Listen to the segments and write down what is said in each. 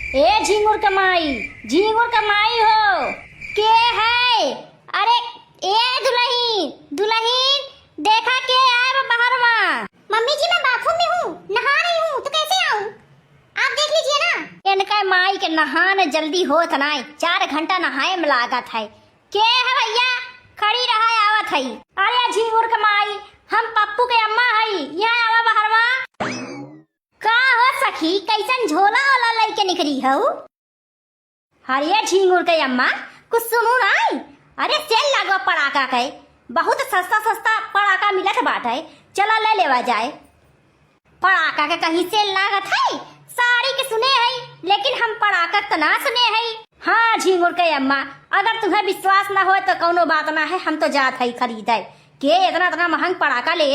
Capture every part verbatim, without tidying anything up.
ए झिंगुर के माई, झिंगुर के माई हो, के है? अरे ए दुलहिन, दुलहिन, देखा के आए बा बहरवा। मम्मी जी, मैं बाथरूम में हूँ, नहा रही हूँ, तो कैसे आऊँ? आप देख लीजिए ना। इनका माई के नहान जल्दी होत नाई, चार घंटा नहाए में लागत है। के है भैया? खड़ी रहा, आवत है। अरे झिंगुर के माई, हम पप्पू के अम्मा हई, यहाँ आवा बहरवा। का हो सखी, कैसन झोला ओला लइके निकरी हऊ? अरे झिंगुर के अम्मा, कुछ सुनू नाई। अरे सेल लागवा पड़ाका के, बहुत सस्ता सस्ता पड़ाका मिलत बाटे, चला ले लेवा जाए। पड़ाका के कहीं सेल लागत है? साड़ी के सुने है, लेकिन हम पड़ाका के त ना सुने है। हाँ झिंगुर के अम्मा, अगर तुम्हें विश्वास ना होए तो कौनो बात ना है, हम तो जात है खरीदे। के इतना इतना महंग पड़ाका ले,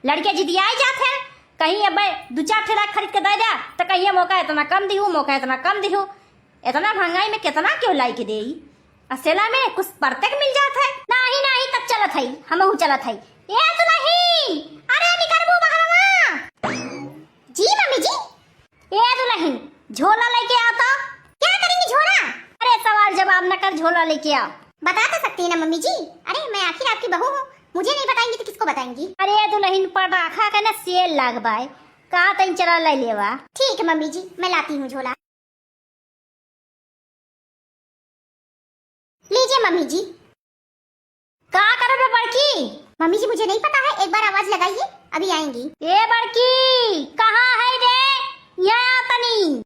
लड़के जिदियाई जात है। कहीं अबे दू चार ठे लाख खरीद के दे दे, तो कहीं मौका इतना कम दिहू, मौका इतना कम दिहू। इतना महंगाई में कितना केहू लाई के देई? आ सेला में कुछ परतेक मिल जात है। नाही, नाही, तब चलत है, हमहू चलत है। ए दुलहिन, अरे निकरबू बहरवा। जी मम्मी जी। ए दुलहिन, झोला लेके आ तो। क्या करेंगी झोला? अरे सवाल जवाब न कर, झोला लेके आ। बता तो सकती है ना मम्मी जी। अरे मैं आखिर आपकी बहू हूँ, मुझे नहीं बताएंगी तो किसको बताएंगी? अरे दुलहिन, पटाखा के ना सेल लागबाय, का तनी चला ले लेवा। ठीक है मम्मी जी, मैं लाती हूँ झोला। लीजिए मम्मी जी। का करबे बड़की? मम्मी जी, मुझे नहीं पता है, एक बार आवाज लगाइए, अभी आएंगी। ए बड़की, कहाँ है रे? यहाँ तनी।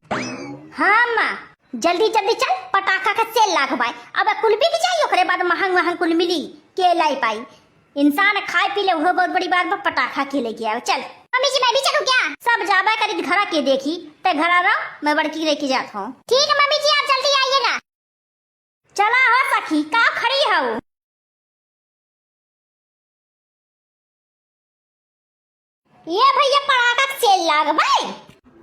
हाँ माँ, जल्दी जल्दी चल, पटाखा के सेल लागबाय। अब कुल बिक जाई, ओकरे बाद महंग महंग कुल मिली, के लाई पाई। इंसान खाए पी ले, उहो बहुत बड़ी बात बा, पटाखा के लेके आओ, चल। मम्मी जी, मैं भी चलूं क्या? सब जाबे करी घरा के देखी, ते घरा रहो, मैं बड़की लेके जात हूँ। ठीक है मम्मी जी, आप जल्दी आइएगा। चला हो सखी, का खड़ी हऊ? ये भैया, पड़ाका के सेल लागबाय।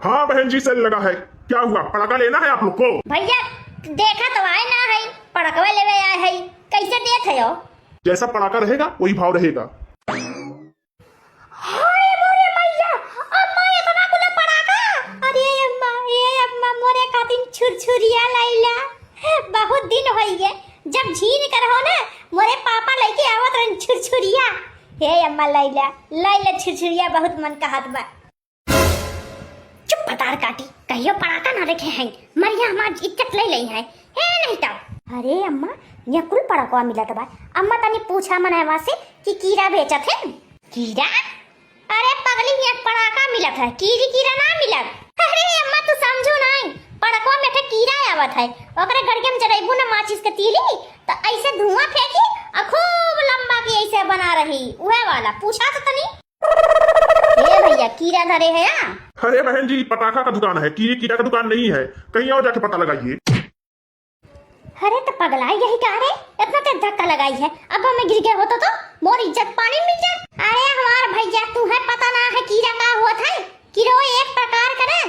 हाँ बहन जी, सेल लगा है। क्या हुआ, पड़ाका लेना है आप लोग को? भैया, देखा तो आए ना है, पड़कवा लेवे आए है, कैसे देत है हो? जैसा पड़ाका रहेगा, वही भाव रहेगा। हाय मोरे मैया, अम्मा इतना कुल पड़ाका। अरे अम्मा, ए अम्मा, मोरे खातिर छुरछुरिया लैला। बहुत दिन होइए, जब झीन कर हो ना, मोरे पापा लेके आवत रहन छुरछुरिया। हे अम्मा लैला, लैला छुरछुरिया, बहुत मन कहत बा। चुप भतार काटी, कहियो पड़ाका ना रखे हैं, मरिया हमार इज्जत ले लई है। हे नहीं तब। अरे अम्मा, ये कुल पड़ाका मिलत बा। अम्मा तनी पूछा मनवा से कि कीरा बेचत है। कीरा? अरे पगली, ये पड़ाका मिलत है, कीरी कीरा ना मिलत। अरे अम्मा, तू समझू नहीं, पड़ाका में एक ठे कीरा आवत है, ओकरे गड़िया में जरैबू ना माचिस के तीली, तो ऐसे धुआं फेंकी और खूब लंबा की ऐसे बना रही, उहे वाला। पूछा तो तनी। ए भैया, कीरा धरे है या? अरे बहन जी, पटाखा का दुकान है, कीरी कीरा का दुकान नहीं है, कहीं और जाके पता लगाइए। अरे तो पगलाई यही का रे, इतना तेज धक्का लगाई है, अब हमें गिर गए होतो तो मोर इज्जत पानी में मिल जात। अरे हमार भैया, तू है पता ना है कीरा का होत है, कीरो एक प्रकार का ना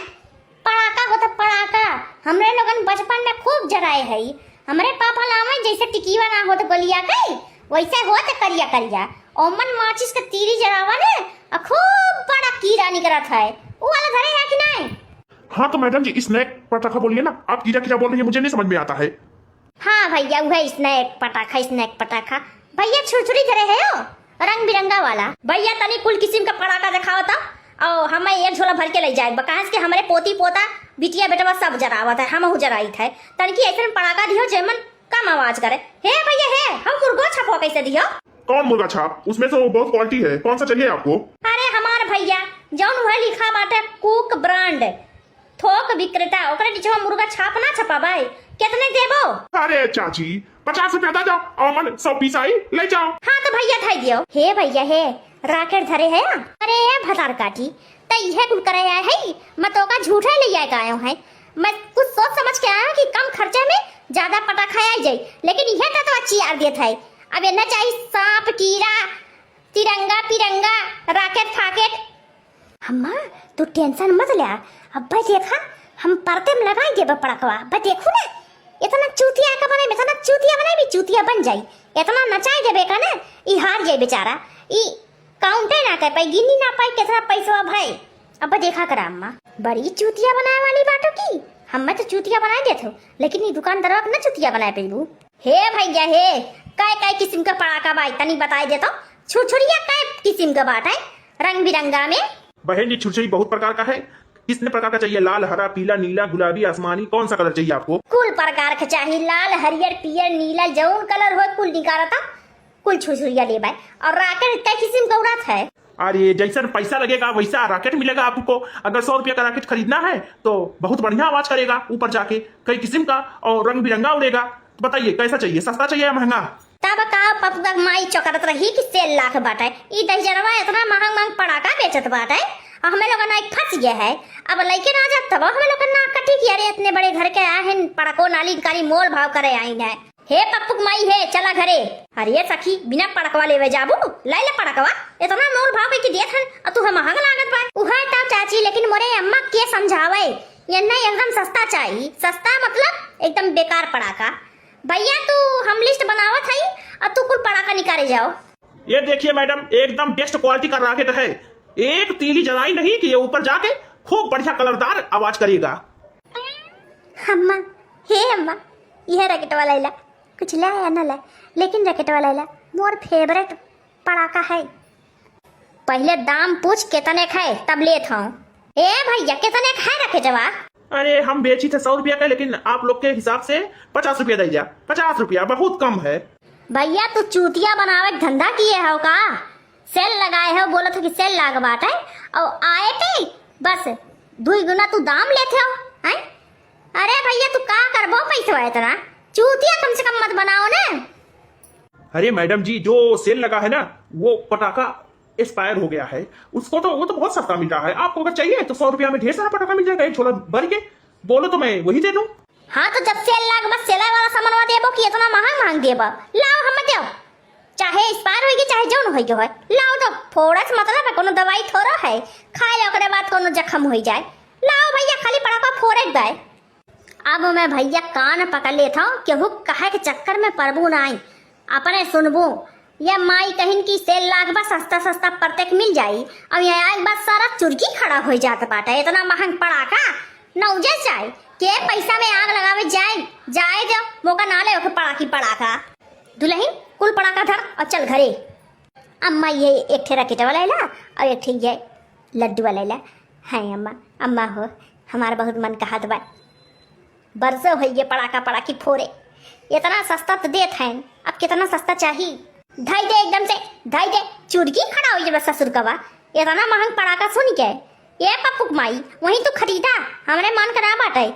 पड़ाका होता पड़ाका। हमरे लोगन बचपन में खूब जराए है, हमरे पापा लावे जैसे टिकीवा ना होत गोलिया के, वैसे होत करिया करिया, ओमन माचिस के तीली जरावा ने, आ खूब बड़ा कीरा निकरत है, वो वाला धरे है कि नहीं? हाँ तो मैडम जी, स्नैक पटाखा बोलिए ना, आप कीरा कीरा बोल रही है, मुझे नहीं समझ में आता है। हाँ भैया, उहे स्नैक पटाखा, स्नैक पटाखा। भैया छुरछुरी धरे है हो, रंग बिरंगा वाला। भैया तनी कुल किस्म का पटाखा देखाओ तो, और हमें एक झोला भर के ले जाए, काहे से कि हमरे पोती पोता, बिटिया बेटवा सब जरावत है, हमहू जराइत है। तनकी ऐसन पटाखा दिहो जेमन कम आवाज करे। हे भैया हे, हम मुर्गो छपवा कैसे दिहो? कौन मुर्गा छाप? उसमें से वो बहुत क्वालिटी है। कौन सा चाहिए आपको? अरे हमार भैया, जौन उहे लिखा बाटे कुक ब्रांड, थोक विक्रेता, ओकरे नीचे मुर्गा छाप ना छपा भाई। कितने देबो? अरे चाची, पचास रुपया दे जाओ, और मन सौ पीस आई, ले जाओ। हाँ तो भैया धई दियो। हे भैया हे, राकेट धरे है? अरे हे भतार काटी, त इहे कुल करे आए है, मैं तो का झूठे ले आए आयो है। मैं कुछ सोच समझ के आया हूँ कि कम खर्चे में ज्यादा पटाखा आ जाए, लेकिन यह तो अच्छी यार देत है। अब ये न चाही सांप, कीड़ा, तिरंगा, पिरंगा, राकेट, फाकेट। अम्मा, तू टेंशन मत ले। अब्बे देखा, हम परते में लगाई देबे पड़कवा। अब्बे देखू ना, इतना चूतिया का बने, इतना चूतिया बने भी चूतिया बन जाई। इतना नचाई देबे का ना, ई हार जाई बेचारा। ई काउंटे ना कर पाई, गिनी ना पाई कितना पैसवा भाई। अब्बे देखा करा अम्मा, बड़ी चूतिया बनाए वाली बाटो की। हम्मे तो चूतिया बनाए देत हो, लेकिन ई दुकानदारवा के ना चूतिया बनाए पइबू। हे भइया हे, कै कै किसिम का पड़ाका बाय, तनी बताए दे तो। छुरछुरिया कै किसिम का बाटै, रंग बिरंगा में? बहन जी, छुरछुरी बहुत प्रकार का है। कितने प्रकार का चाहिए? लाल, हरा, पीला, नीला, गुलाबी, आसमानी, कौन सा कलर चाहिए आपको? कुल प्रकार के चाही, लाल, हरियर, पियर, नीला, जौन कलर होय, कुल निकालता, कुल छुरछुरिया लेबै। और राकेट कै किसिम का उड़त है? अरे, जैसन पैसा लगेगा वैसा राकेट मिलेगा आपको। अगर सौ रुपया का राकेट खरीदना है तो बहुत बढ़िया आवाज करेगा ऊपर जाके, कई किसिम का और रंग बिरंगा उड़ेगा। बताइए, कैसा चाहिए, सस्ता चाहिए या महंगा? तब का पपुआ क माई चोकरत रही कि सेल लाग बाटै, ई दहिजरवा एतना महंग महंग पड़ाका बेचत बाटै, और हमें लोगन आइ फंस गए है। अब लइके ना जात तब हमें लोगन ना कटी कि अरे एतने बड़े घर के आहिन, पड़ाको नाली निकाली मोल भाव करे आइन है। हे पप्पू क माई हे, चला घरे। अरे सखी, बिना पड़कवा लेवे जाबू? लै ले पड़कवा, एतना मोल भाव कइके देत हन, अ तू महंग लागत बा। उहै तो चाची, लेकिन मोरे अम्मा के समझावै, ये नहीं एकदम सस्ता चाही, सस्ता मतलब एकदम बेकार पड़ाका। भइया, तू हम लिस्ट बनावत हई और तू कुल पड़ाका निकाले जाओ। ये देखिए मैडम, एकदम बेस्ट क्वालिटी का राकेट है, एक तीली जलाई नहीं कि ये ऊपर जाके खूब बढ़िया कलरदार आवाज करेगा। अम्मा, हे अम्मा, यह राकेटवा लैला, कुछ ला या ना ला, लेकिन राकेटवा लैला मोर फेवरेट पड़ाका है। पहिले दाम पूछ केतने क है, तब लेत हूँ। ए भइया, केतने क है राकेटवा? अरे, हम बेची थे सौ रुपया का, लेकिन आप लोग के हिसाब से पचास रुपया दे जा। पचास रुपया बहुत कम है। भइया, तू चूतिया बनावे क धंधा किए हो का? सेल लगाए हो, बोलत हो कि सेल लाग बाटै, और आए थे बस दुई गुना तू दाम लेते हो, हैं? अरे भइया, तू का करबो पैसवा एतना? चूतिया कम से कम मत बनाओ ने। अरे मैडम जी, जो सेल लगा है ना, वो पटाखा एक्सपायर हो गया है, उसको तो, वो तो बहुत सस्ता मिल रहा है। आपको अगर चाहिए तो सौ रुपया में ढेर सारा पटाखा मिल जाएगा, एक झोला भर के। बोलो तो मैं वही दे दूँ। हाँ, तो जब सेल लाग बा, सेल वाला सामानवा देबो कि एतना महंग महंग देबा? लाओ, हमें दो, चाहे एक्सपायर होइगे, चाहे जौन होइगे होय, लाओ तो। फोड़े से मतलब है, कोनो दवाई थोड़ो है खाए ले ओकरे बाद कोनो जख्म होई जाए। लाओ भइया, खाली पड़ाका फोड़े के बाय। अब मैं भइया कान पकड़ लेत हूँ, केहू कहे के चक्कर में परबू नाई। अपने सुनबू, ये माई कहिन कि सेल लाग बा, सस्ता सस्ता परतेक मिल जाई। अब यहाँ आए के बाद सारा चुरकी खड़ा होइ जात बाटे, एतना महंग पड़ाका नौजे चाय के पैसा में आग लगावे जाए, जाए दो, मौका ना ले ओके पड़ाकी पड़ाका। दुलहिन, कुल पड़ाका धर और चल घरे। अम्मा, ये एक ठे राकेटवा लैला और एक ठे ये लड्डू वाला ला। हैं अम्मा, अम्मा हो, हमार बहुत मन कहत बा, बरसो होइगे पड़ाका पड़ाकी फोरे, एतना सस्ता त देत हैं, अब केतना सस्ता चाही? धई दे एकदम से, धई दे, चुरकी खड़ा होइ जाबे ससुर कवा, एतना महंग पड़ाका सुन के। ए पप्पू क माई, वहीं तू खरीदा, हमरे मन के ना बाटे,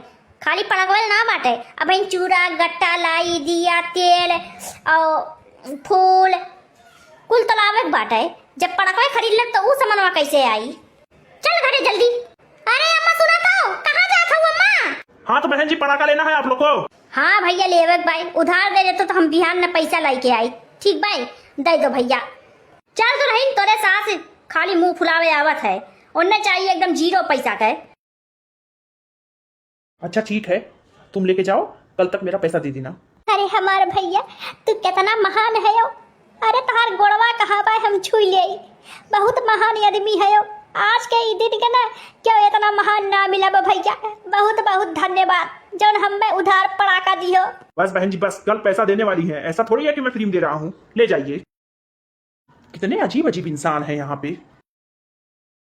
खाली पड़कवल ना बाटे, अब चूरा, गट्टा, लाई, दिया, तेल और फूल, कुल तो लावे के बाटे। जब पड़कवे खरीद लेब, तो ऊ सामानवा कैसे आई? चल घरे जल्दी। अरे अम्मा, सुना तो, कहाँ जात हऊ अम्मा? हाँ तो बहन जी, पड़ाका लेना है आप लोग को? हाँ भइया, लेवे के बाई, उधार दे देतो तो हम बिहान न पैसा लाई के आई। ठीक बाई, दे दो भइया। चल दुलहिन, तोरे सास खाली मुंह फुलावे आवत है, उन्हें चाहिए एकदम जीरो पैसा के। अच्छा ठीक है, तुम लेके जाओ, कल तक मेरा पैसा दे देना। अरे हमार भइया, तू केतना महान हयो। अरे तोहार गोड़वा कहाँ बा, हम छुई लेई। बहुत महान आदमी हयो। आज के ई दिन के ना केहू एतना महान ना मिला बा भइया। बहुत बहुत धन्यवाद जौन हम्मे उधार पड़ाका दिहो। बस बहन जी बस, कल पैसा देने वाली है, ऐसा थोड़ी है कि मैं फ्री में दे रहा हूँ। ले जाइए। कितने अजीब अजीब इंसान हैं यहाँ पे।